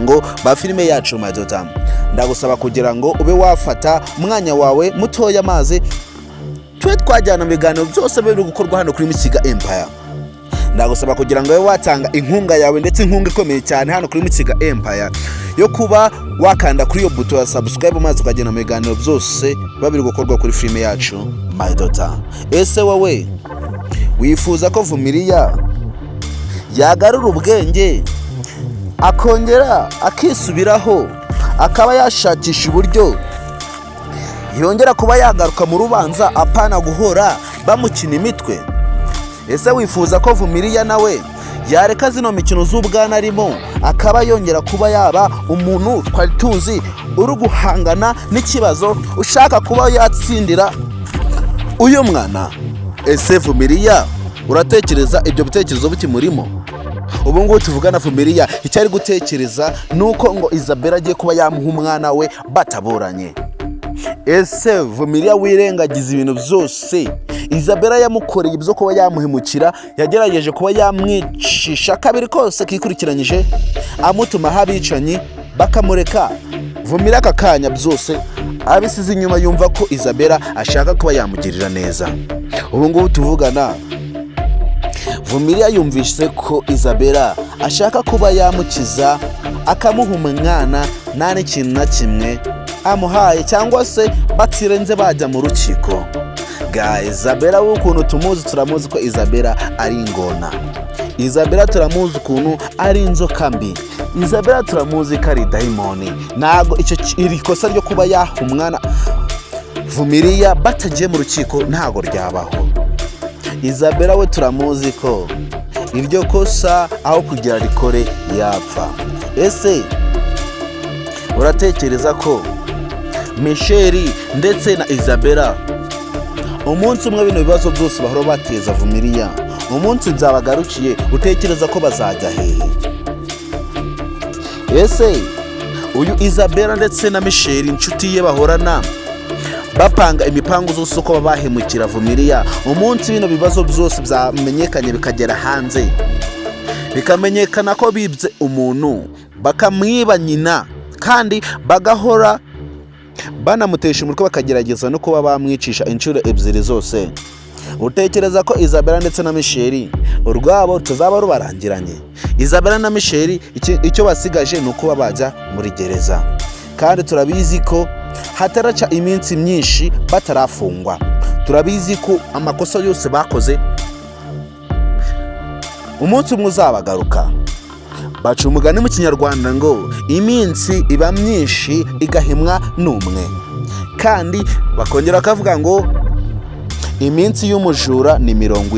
Abanyamuryango ba filime yacu My Daughter, ndagusaba kugira ngo ube wafata umwanya wawe mutoya, amazi tube twajyana mu biganiro byose biri gukorwa hano kuri Mukiga Empire. Ndagusaba kugira ngo ube watanga inkunga yawe, ndetse inkunga ikomeye cyane hano kuri Mukiga Empire, yo kuba wakanda kuri iyo buto ya subscribe, maze ukagenda mu biganiro byose biba biri gukorwa kuri filime yacu My Daughter. Ese wowe wifuza ko Vumiriya yagarura ubwenge, akongera akisubiraho, akaba yashakisha uburyo yongera kuba yagaruka mu rubanza, apana guhora bamukina imitwe? Ese wifuza ko Vumiriya nawe yareka zino mikino z'ubwana arimo, akaba yongera kuba yaba umuntu twari tuzi uri guhangana n'ikibazo, ushaka kuba yatsindira uyu mwana? Ese Vumiriya, uratekereza ibyo bitekerezo bikimurimo? Ubu ngubu tuvugana, Vumiriya icyo ari gutekereza ni uko ngo Isabella agiye kuba yamuha umwana we bataburanye. Ese Vumiriya, wirengagiza ibintu byose Isabella yamukoreye byo kuba yamuhemukira, yagerageje kuba yamwicisha kabiri kose kikurikiranyije, amutumaho abicanyi bakamureka, Vumiriya aka kanya byose abisize inyuma, yumva ko Isabella ashaka kuba yamugirira neza. Ubu ngubu tuvugana, Vumiriya yumvise ko Isabella ashaka kuba yamukiza, akamuha umwana nta n'ikintu na kimwe amuhaye, cyangwa se batirenze bajya mu rukiko. Ga Isabella we, ukuntu tumuzi, turamuzi ko Isabella ari ingona. Isabella turamuzi ukuntu ari inzoka mbi. Isabella turamuzi ko ari dayimoni. Ntabwo icyo iri kosa ryo kuba yaha umwana Vumiriya batagiye mu rukiko ntabwo ryabaho. Isabella we turamuzi ko iryo kosa aho kugira rikore yapfa. Ese uratekereza ko Michel ndetse na Isabella umunsi umwe bino bibazo byose bahora bateza Vumiriya, umunsi byabagarukiye, utekereza ko bazajya hehe? Ese uyu Isabella ndetse na Michel, inshuti ye, bahorana bapanga imipango zose uko bahemukira Vumiriya, umunsi bino bibazo byose byamenyekanye, bikagera hanze, bikamenyekana ko bibye umuntu, bakamwiba nyina, kandi bagahora banamutesha umutwe, bakagerageza no kuba bamwicisha inshuro ebyiri zose, utekereza ko Isabella ndetse na Michel urwabo rutazaba rubarangiranye? Isabella na Michel icyo basigaje ni ukuba bajya muri gereza, kandi turabizi ko hataraca iminsi myinshi batarafungwa. Turabizi ko amakosa yose bakoze umunsi umwe uzabagaruka. Baca umugani mu Kinyarwanda ngo iminsi iba myinshi igahimwa n'umwe, kandi bakongera bakavuga ngo iminsi y'umujura ni 40.